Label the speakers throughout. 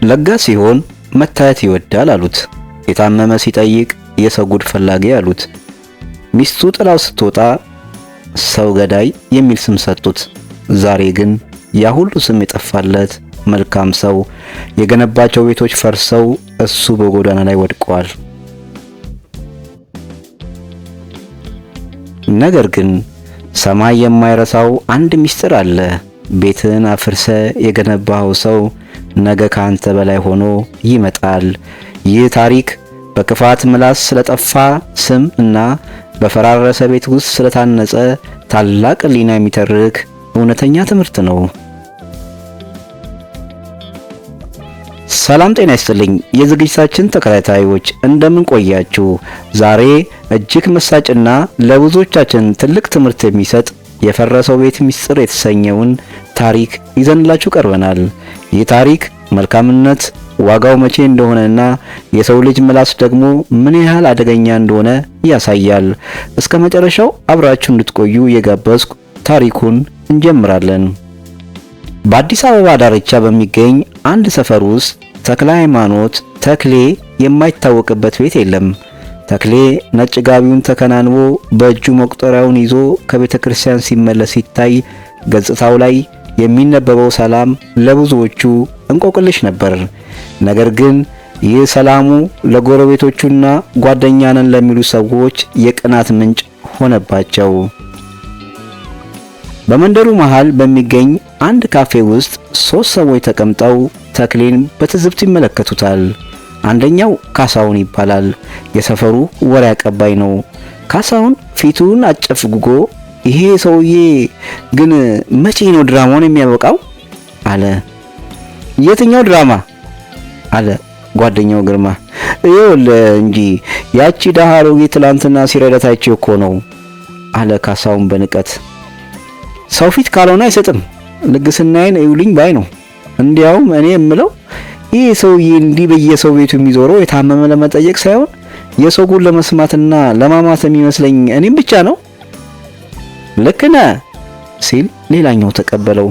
Speaker 1: ለጋስ ሲሆን መታየት ይወዳል አሉት። የታመመ ሲጠይቅ የሰው ጉድ ፈላጊ አሉት። ሚስቱ ጥላው ስትወጣ ሰው ገዳይ የሚል ስም ሰጡት። ዛሬ ግን ያ ሁሉ ስም የጠፋለት መልካም ሰው የገነባቸው ቤቶች ፈርሰው እሱ በጎዳና ላይ ወድቋል። ነገር ግን ሰማይ የማይረሳው አንድ ምስጢር አለ። ቤትን አፍርሰ የገነባኸው ሰው ነገ ካንተ በላይ ሆኖ ይመጣል። ይህ ታሪክ በክፋት ምላስ ስለጠፋ ስም እና በፈራረሰ ቤት ውስጥ ስለታነጸ ታላቅ ሕሊና የሚተርክ እውነተኛ ትምህርት ነው። ሰላም ጤና ይስጥልኝ የዝግጅታችን ተከታታዮች፣ እንደምን ቆያችሁ? ዛሬ እጅግ መሳጭና ለብዙዎቻችን ትልቅ ትምህርት የሚሰጥ የፈረሰው ቤት ምስጢር የተሰኘውን ታሪክ ይዘንላችሁ ቀርበናል። ይህ ታሪክ መልካምነት ዋጋው መቼ እንደሆነና የሰው ልጅ ምላስ ደግሞ ምን ያህል አደገኛ እንደሆነ ያሳያል። እስከ መጨረሻው አብራችሁ እንድትቆዩ እየጋበዝኩ ታሪኩን እንጀምራለን። በአዲስ አበባ ዳርቻ በሚገኝ አንድ ሰፈር ውስጥ ተክለ ሃይማኖት ተክሌ የማይታወቅበት ቤት የለም። ተክሌ ነጭ ጋቢውን ተከናንቦ በእጁ መቁጠሪያውን ይዞ ከቤተ ክርስቲያን ሲመለስ ሲታይ ገጽታው ላይ የሚነበበው ሰላም ለብዙዎቹ እንቆቅልሽ ነበር። ነገር ግን ይህ ሰላሙ ለጎረቤቶቹና ጓደኛ ነን ለሚሉ ሰዎች የቅናት ምንጭ ሆነባቸው። በመንደሩ መሃል በሚገኝ አንድ ካፌ ውስጥ ሶስት ሰዎች ተቀምጠው ተክሌን በትዝብት ይመለከቱታል። አንደኛው ካሳሁን ይባላል። የሰፈሩ ወሬ አቀባይ ነው። ካሳሁን ፊቱን አጨፍግጎ ይሄ ሰውዬ ግን መቼ ነው ድራማውን የሚያበቃው? አለ። የትኛው ድራማ? አለ ጓደኛው ግርማ። ይኸውልህ እንጂ ያቺ ደሃ አሮጊት ትላንትና ሲረዳት አይቼ እኮ ነው አለ ካሳሁን በንቀት። ሰው ፊት ካልሆነ አይሰጥም፣ ልግስናዬን እዩልኝ ባይ ነው። እንዲያውም እኔ የምለው ይህ ሰውዬ እንዲህ በየሰው ቤቱ የሚዞረው የታመመ ለመጠየቅ ሳይሆን የሰው ጉድ ለመስማትና ለማማት የሚመስለኝ እኔም ብቻ ነው። ልክ ነህ ሲል ሌላኛው ተቀበለው።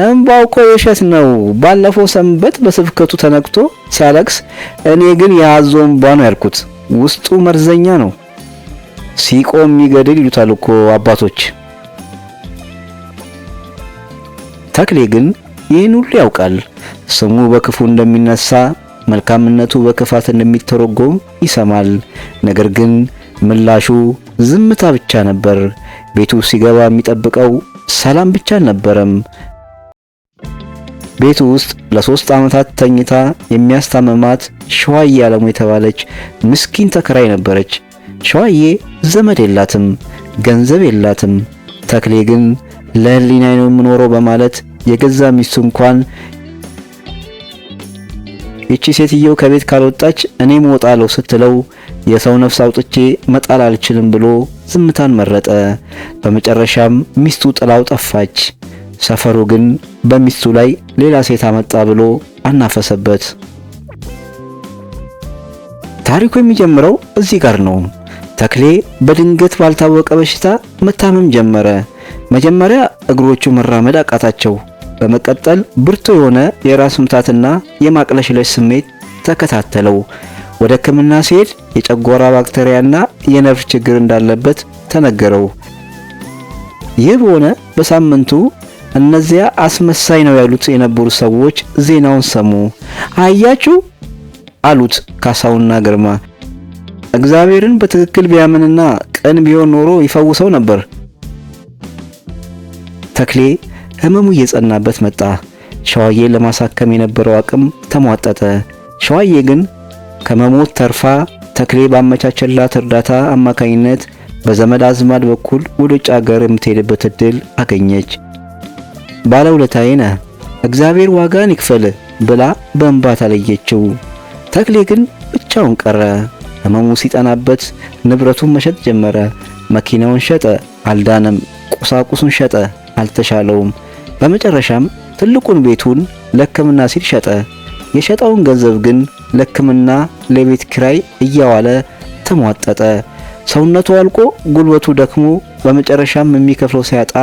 Speaker 1: እምባው እኮ የውሸት ነው። ባለፈው ሰንበት በስብከቱ ተነክቶ ሲያለቅስ፣ እኔ ግን የአዞ እምባ ነው ያልኩት። ውስጡ መርዘኛ ነው። ሲቆም የሚገድል ይሉታል እኮ አባቶች። ተክሌ ግን ይህን ሁሉ ያውቃል። ስሙ በክፉ እንደሚነሳ፣ መልካምነቱ በክፋት እንደሚተረጎም ይሰማል። ነገር ግን ምላሹ ዝምታ ብቻ ነበር። ቤቱ ሲገባ የሚጠብቀው ሰላም ብቻ አልነበረም። ቤቱ ውስጥ ለ3 ዓመታት ተኝታ የሚያስታመማት ሸዋዬ አለሙ የተባለች ምስኪን ተከራይ ነበረች። ሸዋዬ ዘመድ የላትም፣ ገንዘብ የላትም። ተክሌ ግን ለሕሊናዬ ነው የምኖረው በማለት የገዛ ሚስቱ እንኳን ይቺ ሴትየው ከቤት ካልወጣች እኔም እወጣለሁ ስትለው የሰው ነፍስ አውጥቼ መጣል አልችልም ብሎ ዝምታን መረጠ። በመጨረሻም ሚስቱ ጥላው ጠፋች። ሰፈሩ ግን በሚስቱ ላይ ሌላ ሴት አመጣ ብሎ አናፈሰበት። ታሪኩ የሚጀምረው እዚህ ጋር ነው። ተክሌ በድንገት ባልታወቀ በሽታ መታመም ጀመረ። መጀመሪያ እግሮቹ መራመድ አቃታቸው። በመቀጠል ብርቱ የሆነ የራስ ምታትና የማቅለሽለሽ ስሜት ተከታተለው። ወደ ሕክምና ሲሄድ የጨጓራ ባክቴሪያና የነርቭ ችግር እንዳለበት ተነገረው። ይህ በሆነ በሳምንቱ እነዚያ አስመሳይ ነው ያሉት የነበሩ ሰዎች ዜናውን ሰሙ። አያችሁ አሉት ካሳውና ግርማ። እግዚአብሔርን በትክክል ቢያምንና ቅን ቢሆን ኖሮ ይፈውሰው ነበር። ተክሌ ህመሙ እየጸናበት መጣ። ሸዋዬን ለማሳከም የነበረው አቅም ተሟጠጠ። ሸዋዬ ግን ከመሞት ተርፋ ተክሌ ባመቻቸላት እርዳታ አማካኝነት በዘመድ አዝማድ በኩል ወደ ውጭ ሀገር የምትሄድበት እድል አገኘች። ባለውለታዬ ነህ፣ እግዚአብሔር ዋጋን ይክፈል ብላ በእንባ ተለየችው። ተክሌ ግን ብቻውን ቀረ። ህመሙ ሲጠናበት ንብረቱን መሸጥ ጀመረ። መኪናውን ሸጠ፣ አልዳነም። ቁሳቁሱን ሸጠ፣ አልተሻለውም። በመጨረሻም ትልቁን ቤቱን ለሕክምና ሲል ሸጠ። የሸጠውን ገንዘብ ግን ለሕክምና ለቤት ኪራይ እያዋለ ተሟጠጠ። ሰውነቱ አልቆ ጉልበቱ ደክሞ በመጨረሻም የሚከፍለው ሲያጣ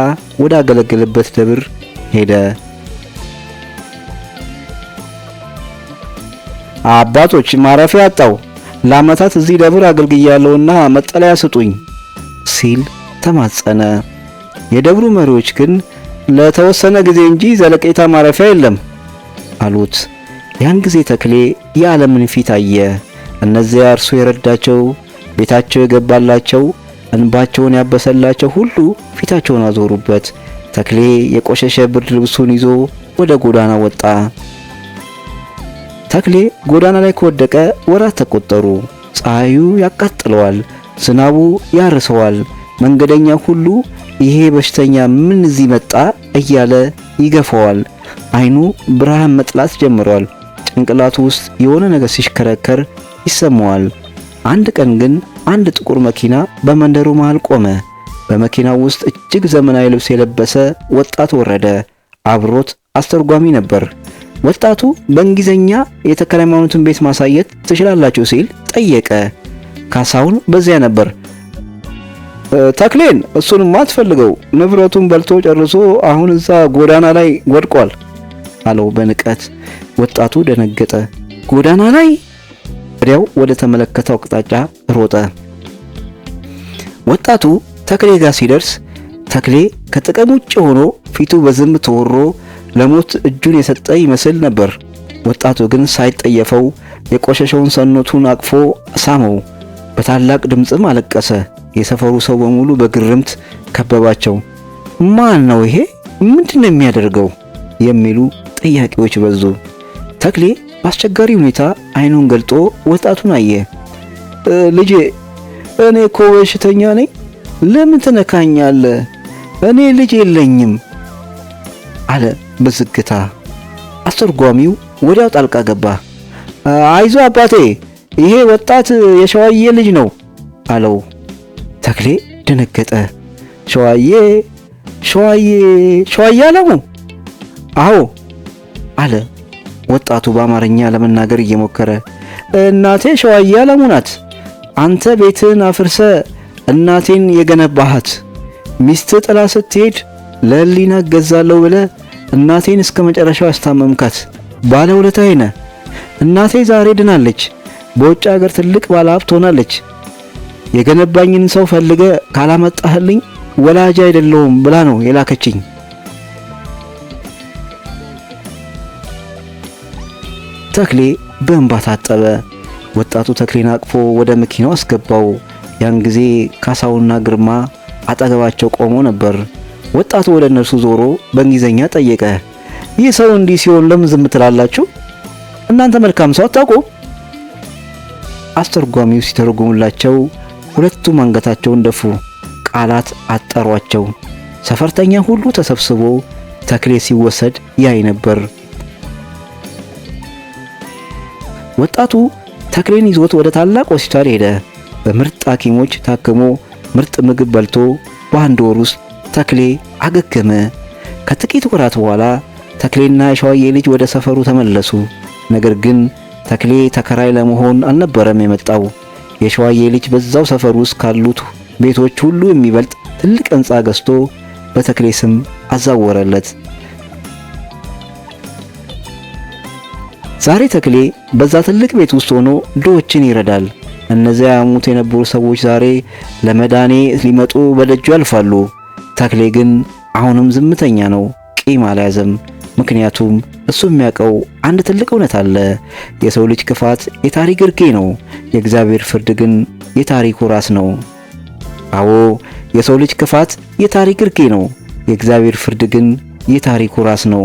Speaker 1: ወደ አገለገለበት ደብር ሄደ። "አባቶች፣ ማረፊያ አጣው። ለዓመታት እዚህ ደብር አገልግያለሁና መጠለያ ስጡኝ" ሲል ተማጸነ። የደብሩ መሪዎች ግን "ለተወሰነ ጊዜ እንጂ ዘለቄታ ማረፊያ የለም" አሉት። ያን ጊዜ ተክሌ የዓለምን ፊት አየ። እነዚያ እርሱ የረዳቸው፣ ቤታቸው የገባላቸው፣ እንባቸውን ያበሰላቸው ሁሉ ፊታቸውን አዞሩበት። ተክሌ የቆሸሸ ብርድ ልብሱን ይዞ ወደ ጎዳና ወጣ። ተክሌ ጎዳና ላይ ከወደቀ ወራት ተቆጠሩ። ፀሐዩ ያቃጥለዋል፣ ዝናቡ ያርሰዋል። መንገደኛ ሁሉ "ይሄ በሽተኛ ምን እዚህ መጣ?" እያለ ይገፋዋል። አይኑ ብርሃን መጥላት ጀምሯል። ጭንቅላቱ ውስጥ የሆነ ነገር ሲሽከረከር ይሰማዋል። አንድ ቀን ግን አንድ ጥቁር መኪና በመንደሩ መሃል ቆመ። በመኪናው ውስጥ እጅግ ዘመናዊ ልብስ የለበሰ ወጣት ወረደ። አብሮት አስተርጓሚ ነበር። ወጣቱ በእንግሊዝኛ "የተክለ ሃይማኖትን ቤት ማሳየት ትችላላችሁ?" ሲል ጠየቀ። ካሳሁን በዚያ ነበር። "ተክሌን? እሱንማ አትፈልገው፣ ንብረቱን በልቶ ጨርሶ አሁን እዛ ጎዳና ላይ ወድቋል" አለው በንቀት። ወጣቱ ደነገጠ። "ጎዳና ላይ?" ወዲያው ወደ ተመለከተው አቅጣጫ ሮጠ። ወጣቱ ተክሌ ጋር ሲደርስ ተክሌ ከጥቅም ውጭ ሆኖ፣ ፊቱ በዝንብ ተወሮ፣ ለሞት እጁን የሰጠ ይመስል ነበር። ወጣቱ ግን ሳይጠየፈው የቆሸሸውን ሰውነቱን አቅፎ ሳመው። በታላቅ ድምፅም አለቀሰ። የሰፈሩ ሰው በሙሉ በግርምት ከበባቸው። "ማን ነው ይሄ? ምንድን ነው የሚያደርገው?" የሚሉ ጥያቄዎች በዙ። ተክሌ በአስቸጋሪ ሁኔታ አይኑን ገልጦ ወጣቱን አየ። "ልጄ፣ እኔ እኮ በሽተኛ ነኝ። ለምን ትነካኛለህ? እኔ ልጅ የለኝም" አለ በዝግታ። አስተርጓሚው ወዲያው ጣልቃ ገባ። "አይዞ አባቴ፣ ይሄ ወጣት የሸዋዬ ልጅ ነው" አለው። ተክሌ ደነገጠ። "ሸዋዬ? ሸዋዬ? ሸዋዬ አለሙ?" "አዎ" አለ ወጣቱ በአማርኛ ለመናገር እየሞከረ። "እናቴ ሸዋዬ አለሙ ናት። አንተ ቤትህን አፍርሰህ እናቴን የገነባሃት፣ ሚስት ጥላ ስትሄድ ለህሊና እገዛለሁ ብለህ እናቴን እስከ መጨረሻው ያስታመምካት ባለውለታዬ ነህ። እናቴ ዛሬ ድናለች። በውጭ ሀገር ትልቅ ባለሀብት ሆናለች። የገነባኝን ሰው ፈልገህ ካላመጣህልኝ ወላጅ አይደለሁም ብላ ነው የላከችኝ።" ተክሌ በእንባ ታጠበ። ወጣቱ ተክሌን አቅፎ ወደ መኪናው አስገባው። ያን ጊዜ ካሳውና ግርማ አጠገባቸው ቆሞ ነበር። ወጣቱ ወደ እነርሱ ዞሮ በእንግሊዝኛ ጠየቀ። "ይህ ሰው እንዲህ ሲሆን ለምን ዝም ትላላችሁ? እናንተ መልካም ሰው አታውቁ?" አስተርጓሚው ሲተረጉሙላቸው ሁለቱም አንገታቸውን ደፉ። ቃላት አጠሯቸው። ሰፈርተኛ ሁሉ ተሰብስቦ ተክሌ ሲወሰድ ያይ ነበር። ወጣቱ ተክሌን ይዞት ወደ ታላቅ ሆስፒታል ሄደ። በምርጥ ሐኪሞች ታክሞ፣ ምርጥ ምግብ በልቶ በአንድ ወር ውስጥ ተክሌ አገገመ። ከጥቂት ወራት በኋላ ተክሌና የሸዋዬ ልጅ ወደ ሰፈሩ ተመለሱ። ነገር ግን ተክሌ ተከራይ ለመሆን አልነበረም የመጣው። የሸዋዬ ልጅ በዛው ሰፈር ውስጥ ካሉት ቤቶች ሁሉ የሚበልጥ ትልቅ ሕንፃ ገዝቶ በተክሌ ስም አዛወረለት። ዛሬ ተክሌ በዛ ትልቅ ቤት ውስጥ ሆኖ ድሆችን ይረዳል። እነዚያ ያሙት የነበሩ ሰዎች ዛሬ ለመዳኔ ሊመጡ በደጁ ያልፋሉ። ተክሌ ግን አሁንም ዝምተኛ ነው፣ ቂም አልያዘም። ምክንያቱም እሱ የሚያውቀው አንድ ትልቅ እውነት አለ። የሰው ልጅ ክፋት የታሪክ ግርጌ ነው፣ የእግዚአብሔር ፍርድ ግን የታሪኩ ራስ ነው። አዎ፣ የሰው ልጅ ክፋት የታሪክ ግርጌ ነው፣ የእግዚአብሔር ፍርድ ግን የታሪኩ ራስ ነው።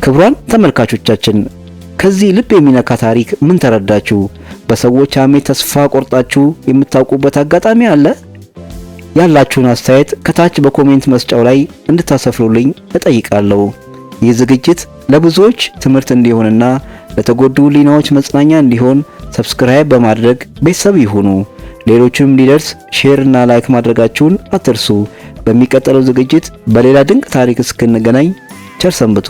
Speaker 1: ክቡራን ተመልካቾቻችን፣ ከዚህ ልብ የሚነካ ታሪክ ምን ተረዳችሁ? በሰዎች ሐሜት ተስፋ ቆርጣችሁ የምታውቁበት አጋጣሚ አለ? ያላችሁን አስተያየት ከታች በ comment መስጫው ላይ እንድታሰፍሩልኝ እጠይቃለሁ። ይህ ዝግጅት ለብዙዎች ትምህርት እንዲሆንና ለተጎዱ ሕሊናዎች መጽናኛ እንዲሆን subscribe በማድረግ ቤተሰብ ይሁኑ። ሌሎችም እንዲደርስ share እና like ማድረጋችሁን አትርሱ። በሚቀጥለው ዝግጅት በሌላ ድንቅ ታሪክ እስክንገናኝ ቸር ሰንብቱ።